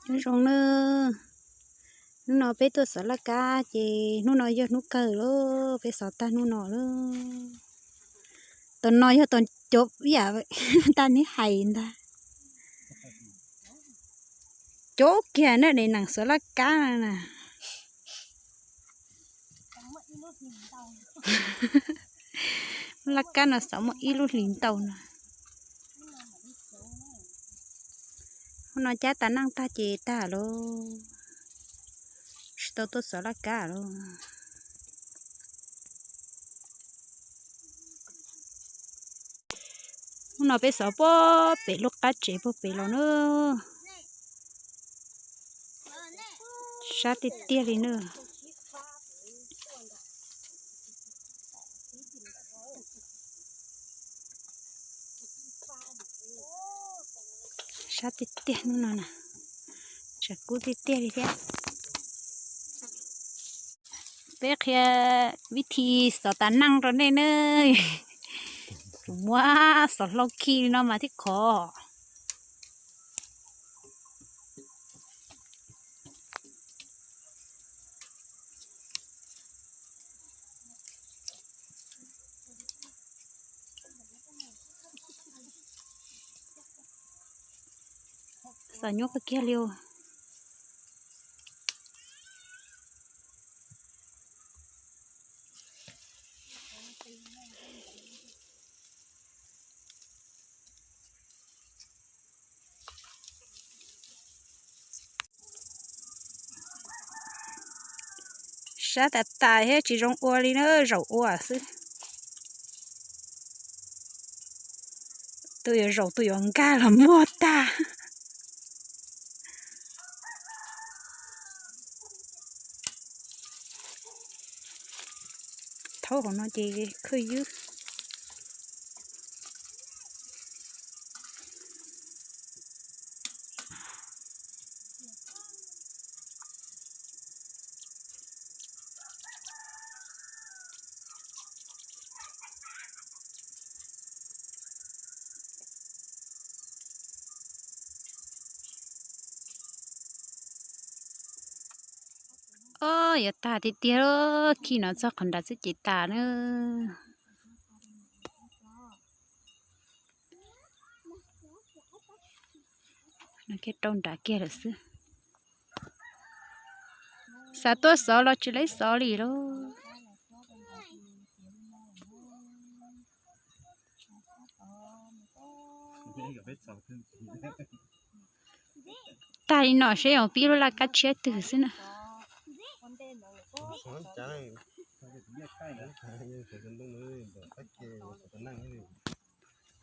Nyob zoo nawb, hnub no peb tuaj xov laj kab ces hnub no yog hnub kawg lawm, peb xov tag hnub no lawm. Tam no yog tam cov yam tag neb hais ntag. Cov kiag na, nees xov laj kab na. Laj kab no xov muaj ib lub hlis ntau no. Hnub no cab tas neej tag ces tag lawm, tsis tau tuaj xov laj kab lawm. Hnub no peb xov puag pem lub qab tsev puag pem los na. Sab tiag tiag li na. Sab tiag tiag hnub no na, tshav kub tiag tiag li thiab. Peb qhia vib thi xov tas neej rau nej na. Kuv muab xov hlau khi li no mas thiaj khov. Xov nyuaj kawg kiag li. Sab tas tas thiab tsis zoo ua li na, zaum ua xwb. Tus yuav zaum tus yuav nkag los muaj tag. Thaub hauv no ces khwj ywb. Ob, yuav tag tiag tiag, khi no txog qhov nrad xwb ces tas na. Rau nrad kiag lawm xwb. Xav tuaj xov los tsis laib xov li lauj. Tag li no seb yuav pib lub laj kab tshiab twg xwb na.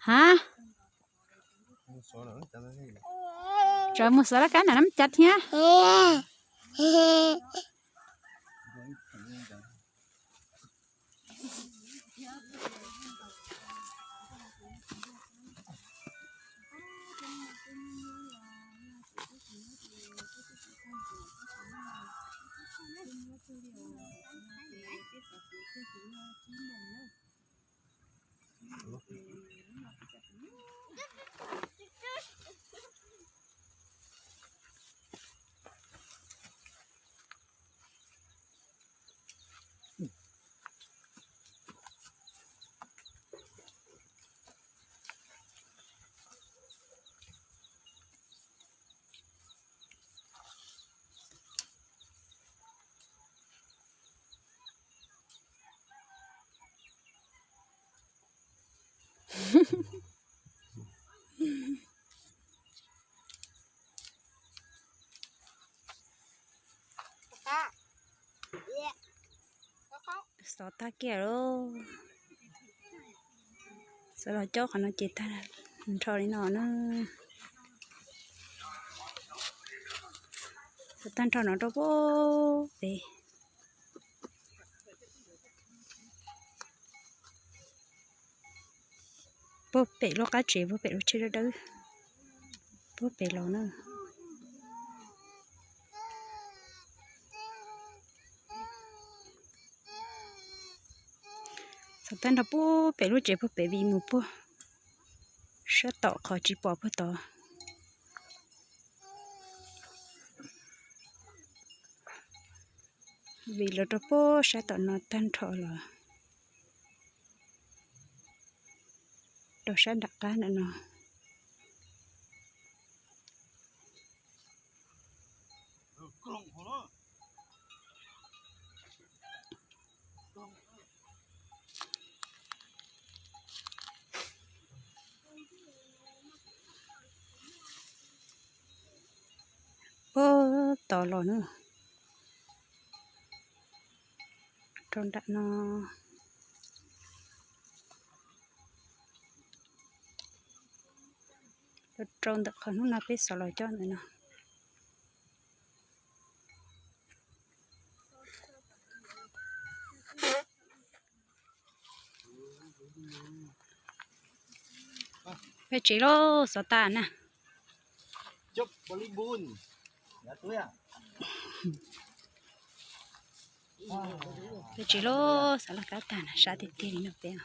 Ha, tsam mus xov laj kab na, nab cav thiab. Xov tag kiag lauj. Xov los coj qhov no ces tag nrho li no na. Xov tag nrho no rau puag pem. Puag pem lub qab tsev, puag pem lub tsheb dawb dawb, puag pem los na. Xov tag nrho puag pem lub tsev puag pem vim mus puag sab tom qhov tsis pom puag tod. Vim los rau puag sab tom no tag nrho los rau sab nram qab ntawm no. Puag tod los na, rau nram no, rau ntawm qhov hnub no peb xav los coj ntawm no. Peb tsev lauj, xov tas na. Peb tsev lauj, xov laj kab tag na, sab tiag tiag li no peb.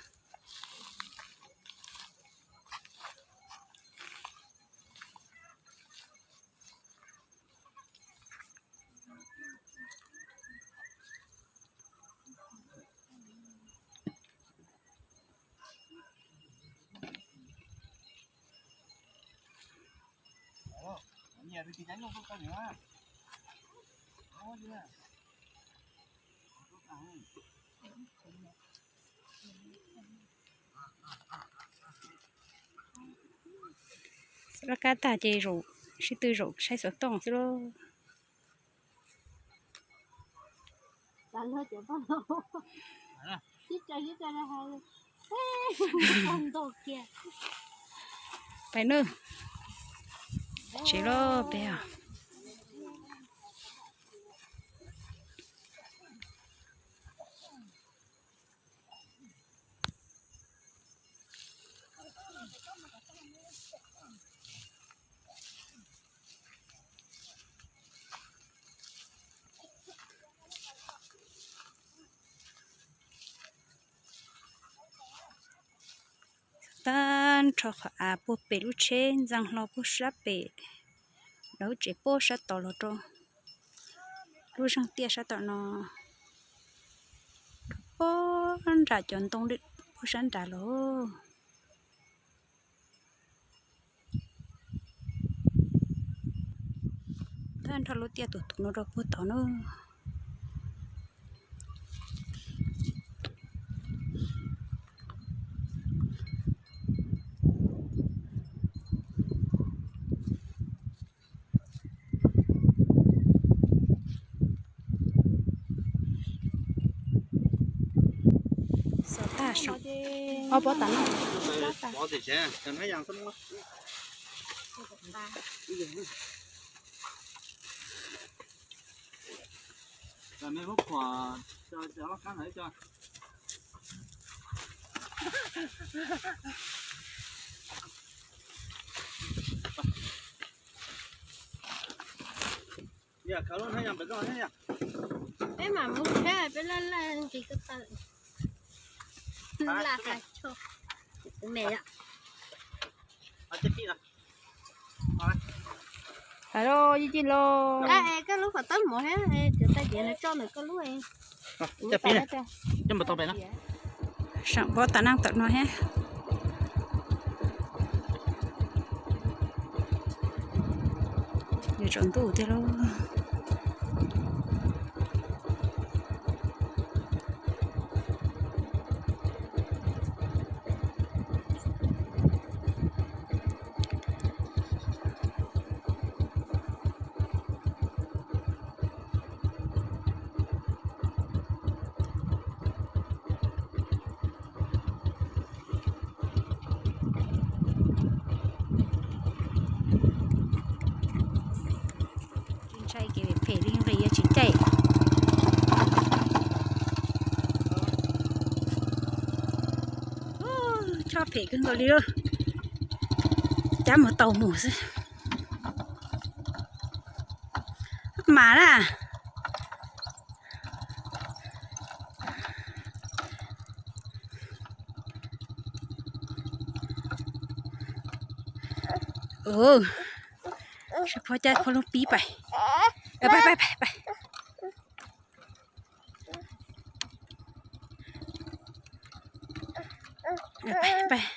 Xov laj kab tag ces zaum sib tw zaum saib xov tooj xwb lauj. Pais nawb, tsev lauj peb os. Tag nrho qhov av puag pem lub tsheb ntxeev hlo puag sab pem, lawv tsev puag sab tod los rau lub zeeg tiaj sab tom no, puag nram cov ntoo puag sab nrad los. Tag nrho lub tiaj tus tus no rau puag tod na. Xov tag saum ob pob tav no. Peb mam mus tsheb, peb laj laj nqis ko taw. Laj tas tshaj. Kuv me yom. Hais los yij cij los. Koj lub qhov tab mov thiab, cov tag kev no tso ntawm koj lub. Saum pob tav no tawm no thiab. Yuav tsaus ntuj tiag lauj. Tsis ntshai kev phem li nqis yuav tsis caij. Choj phem kawg nkaus li, cab mus tau mus xwb. Mas na. Sab phob cab phob lub pib pais. Pais pais pais pais. Pais, pais.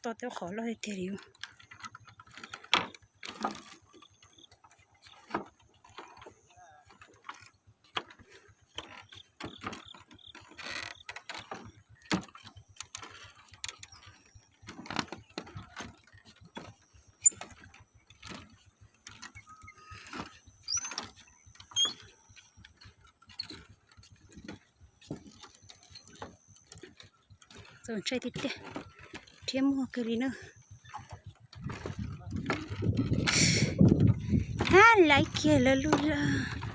To tej qhov loj tiag tiag li. Txaus ntshai tiag tiag, rhiab muag kawg li na. Hab laiv kiag lawv lub lawm.